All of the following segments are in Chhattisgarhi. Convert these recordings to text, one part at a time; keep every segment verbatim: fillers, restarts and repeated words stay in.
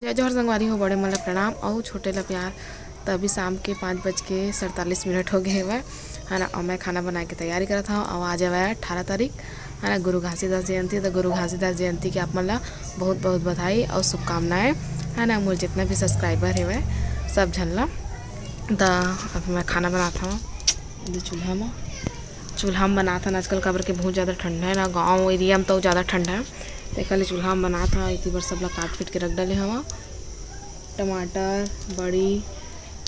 जय जोहार संगवारी हो, बड़े मन ला प्रणाम अउ छोटे ला प्यार। त अभी शाम के पाँच बज के सैंतालीस मिनट हो गए हवय, है ना। अउ मैं खाना बनाए के तैयारी करत हव। अउ आज हवय अठारह तारीख, है ना, गुरु घासीदास जयंती। त गुरु घासीदास जयंती के आप मन ला बहुत बहुत बधाई अउ शुभकामनाएं, है ना, मोर जितना भी सब्सक्राइबर हवय सब झन ला। त अभी मैं खाना बनात हव चूल्हा म। चूल्हा म बनात हन आजकल, काबर के बहुत ज़्यादा ठंडा है ना, गाँव एरिया म तो ज़्यादा ठंडा है। तेकर ले चूल्हा म बनात हन, इति बर सब ला काट पीट के रख डाले हवा। टमाटर, बड़ी,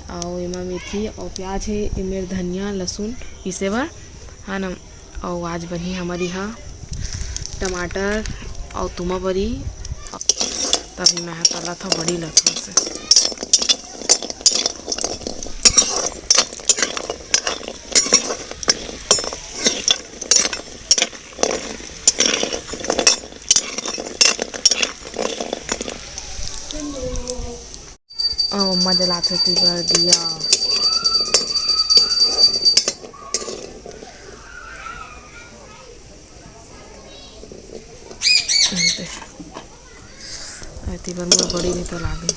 अउ एमा मेथी अउ प्याज हे, एमेर धनिया, लहसुन पीसे बर, है ना। अउ आज बनही हमर इहाँ टमाटर अउ तुमा बरी। तभी मैं ह तलत हव बड़ी ल थोड़ा से। अउ मजा लाथे तेकर दिया। एती बर मोर बड़ी नहीं तो लागे।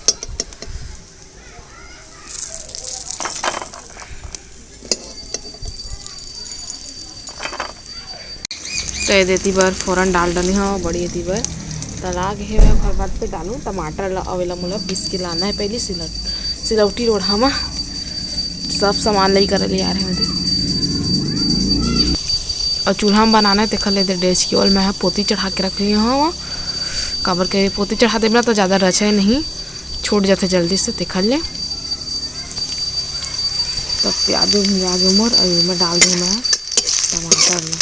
तो ये देती बर फोरन डाल डाली, हाँ, बड़ी एती बर तला गे हे। ओकर बाद फिर डालू टमाटर ला, अवेला मोला पीस के लाना है पहले सिलौट, सिलौटी रोड़हा मा सब सामान ले कर ले आ रहे हैं। और चूल्हा में बनाना है, तेखर ले दे डेच की ओल मैं ह पोती चढ़ा के रख लिया हूँ, काबर के पोती चढ़ा देबे ना तो ज़्यादा रचे नहीं, छूट जाथे जल्दी से। तेखर ले तब प्याज भी आ गए मोर, अभी मैं डाल दूँ मैं टमाटर में।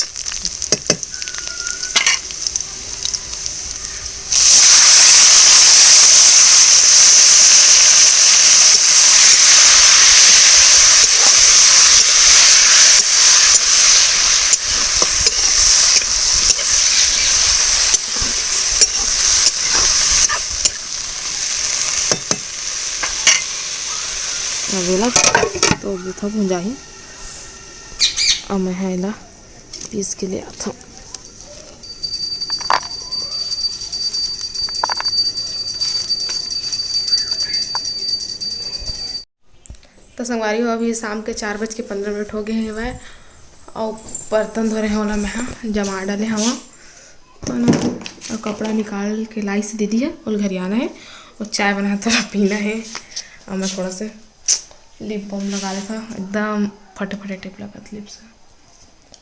अब एला तो जूठा भुंजाही। अब मैं ह एला पीस के ले आथव। तो संगवारी हो, अभी शाम के चार बज के पंद्रह मिनट हो गए हवय, अउ बर्तन धोरे हवं ला मैं ह जमा डाले हवं, तो ना, अउ कपड़ा निकाल के लाई से दीदी है, ओल घरियाना है, और चाय बना थोड़ा पीना है। और मैं थोड़ा से लिप बाम लगा लेता, एकदम फटे फटे टिप लगत लिप से।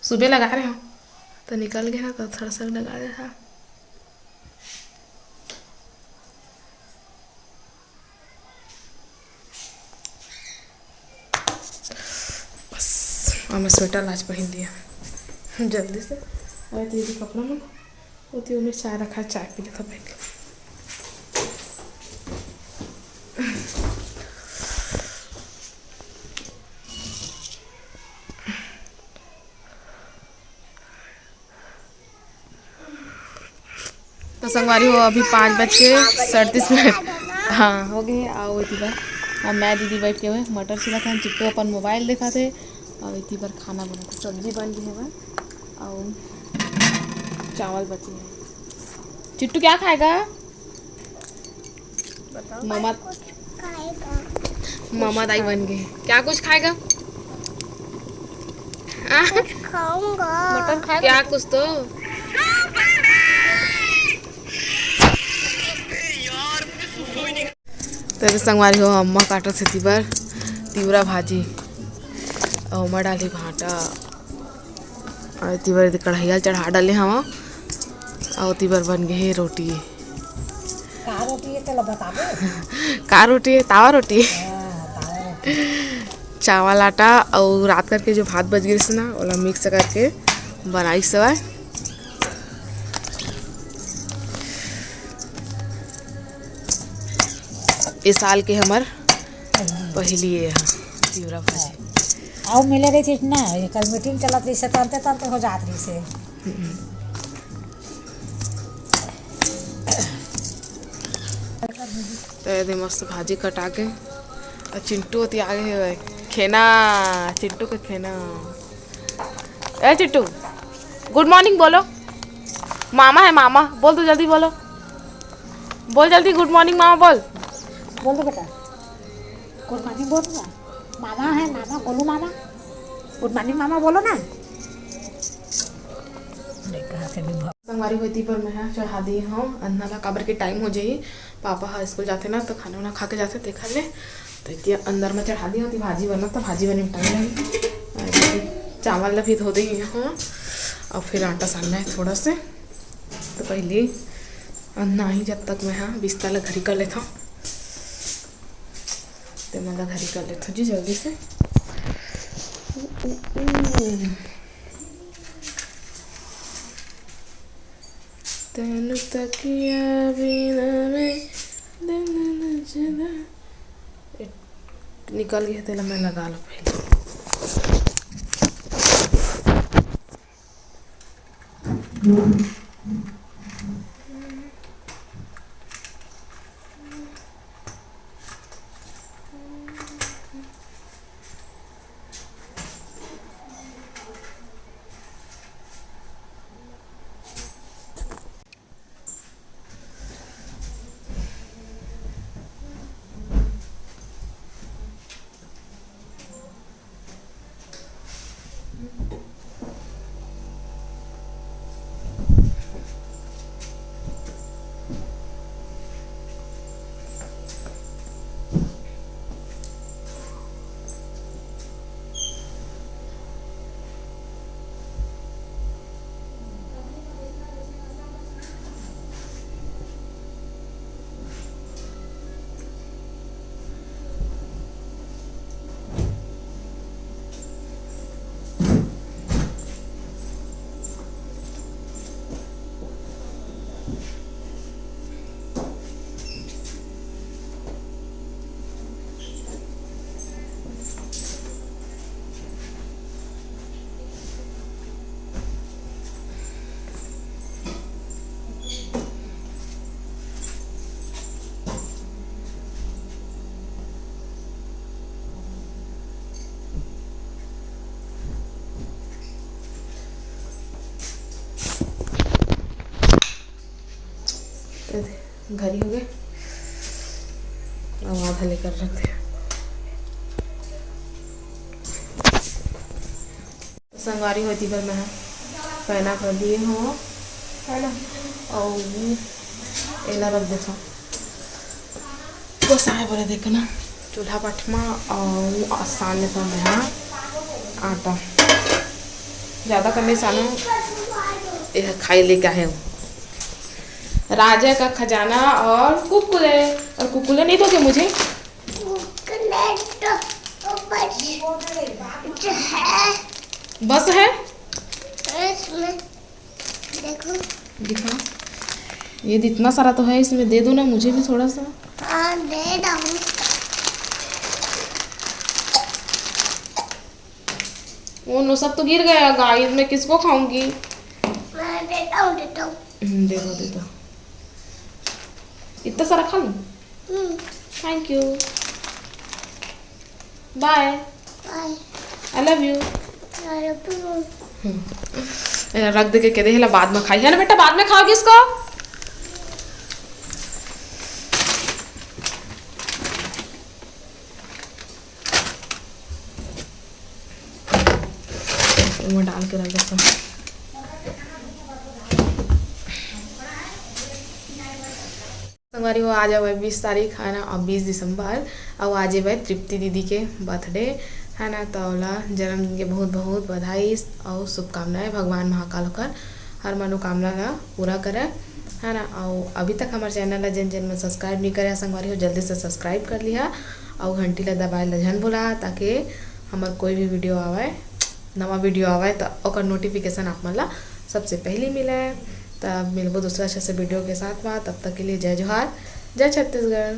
सुबह लगा रहे हो तो निकल गया ना, तो थोड़ा सा लगा देता। बस, और मैं स्वेटर आज पहन लिया जल्दी से। और दीदी कपड़ा में होती हूँ, मैं चाय रखा, चाय पी लेता बैठ के। तो संगवारी हो, अभी पाँच बज के सैंतीस मिनट, हाँ, हो गए। आओ इति बर अब मैं दीदी बैठ के हुए मटर छिलत हन, चिट्टू अपन मोबाइल देखत हे, और इति बर खाना बनाते, सब्जी बन गई है, और चावल बचे हैं। चिट्टू क्या खाएगा? बताओ। ममा, कुछ खाएगा। ममा दाई बन गए। क्या कुछ खाएगा? आ? कुछ खाऊंगा। मटन खाएगा? क्या कुछ तो? तेरे संगवारी हो, अम्मा काटत हे तिबर तिवरा भाजी, अउ ओमा डाली भांटा, अउ तिबर कढ़ैया चढ़ा डाले हवा, अउ तिबर बन गए हे रोटी। का रोटी है, तेला बता दे। का रोटी है? तावा रोटी। हाँ, तावा रोटी। चावल आटा अउ रात करके जो भात बच गइस ना, ओला मिक्स करके बनाइस हवय। ए साल के हमर पहली ये ह तिवरा भाजी। अउ मिले रहिस ना, एकर मीटिंग चलत रहिस, तब तक, तब तक हो जात रहिस। तो ये दे मस्त भाजी कटा के, अउ चिंटू ओती आगे हे भाई, खेना, चिंटू के खेना। ए चिंटू, गुड मॉर्निंग बोलो। मामा है, मामा, बोल तो जल्दी बोलो, बोल जल्दी, गुड मॉर्निंग मामा बोल। बोल दो बेटा, गुड मॉर्निंग बोल दो। मामा है, मामा, गोलू मामा, गुड मॉर्निंग मामा बोलो ना। संगवारी होती पर मैं हा चढ़ा दी हूँ अन्ना ला, काबर के टाइम हो जाही। पापा हा स्कूल जाते ना, तो खाना वाना खा के जाते, तेखर ले। तो इतिया अंदर में चढ़ा दी होती, भाजी बनत, तो भाजी बने में टाइम लगी। और चावल ला भी धो दी हूँ, और फिर आटा सानना है थोड़ा से। तो पहले अन्ना ही, जब तक मैं हा बिस्ता ला घरी कर लेता हूँ। ते मन ला घरी कर लेथव जी जल्दी से। तनु तकिया बिना में दिन न जदा। ए, निकल गया, तेला मैं लगा लो पहले। घरी हो गए। अब आधा लेकर रखते हैं। संगवारी होती पर मैं पैना कर दिए हो, है ना? और एला रख देता हूँ। गोसाय बोले देख ना, चूल्हा पठमा और आसान लेता मैं हा आटा। ज़्यादा करने सानू, ये खाई लेके आए हो। राजा का खजाना और कुकुले, और कुकुले नहीं दोगे मुझे? कुकुले तो बस है। बस है? इसमें देखो। दिखा, ये इतना सारा तो है, इसमें दे दो ना मुझे भी थोड़ा सा। हाँ, दे दो। वो नो, सब तो गिर गया गाइस, मैं किसको खाऊंगी? मैं देता हूँ, देता हूँ। हम्म, दे दो, दे दो। इतना सारा खा लूँ? हम्म। Thank you। Bye। Bye। I love you। I love you। हम्म। एला रख दे के कह दे, एला बाद में खाई, है ना बेटा, बाद में खाओगी इसको। मैं डाल के रख देता हूँ। संगवारी हो, आज हवे बीस तारीख, है ना, और बीस दिसंबर, और आज हवे तृप्ति दीदी के बर्थडे, है ना। तो ओला जन्मदिन के बहुत बहुत बधाई और शुभकामनाएं। भगवान महाकाल ओकर हर मनोकामना ला पूरा करे, है ना। और अभी तक हमारे चैनल ला जिन जिन मन सब्सक्राइब नहीं करे, संगवारी हो, जल्दी से सब्सक्राइब कर लिहा और घंटी ला दबाए ला झन भुला, ताकि हमार कोई भी वीडियो आवे, नवा वीडियो आवे, तो ओकर नोटिफिकेशन आप मन ला सबसे पहले मिले। तब मिलबो दूसरा अच्छा से वीडियो के साथ में, तब तक के लिए जय जोहार, जय छत्तीसगढ़।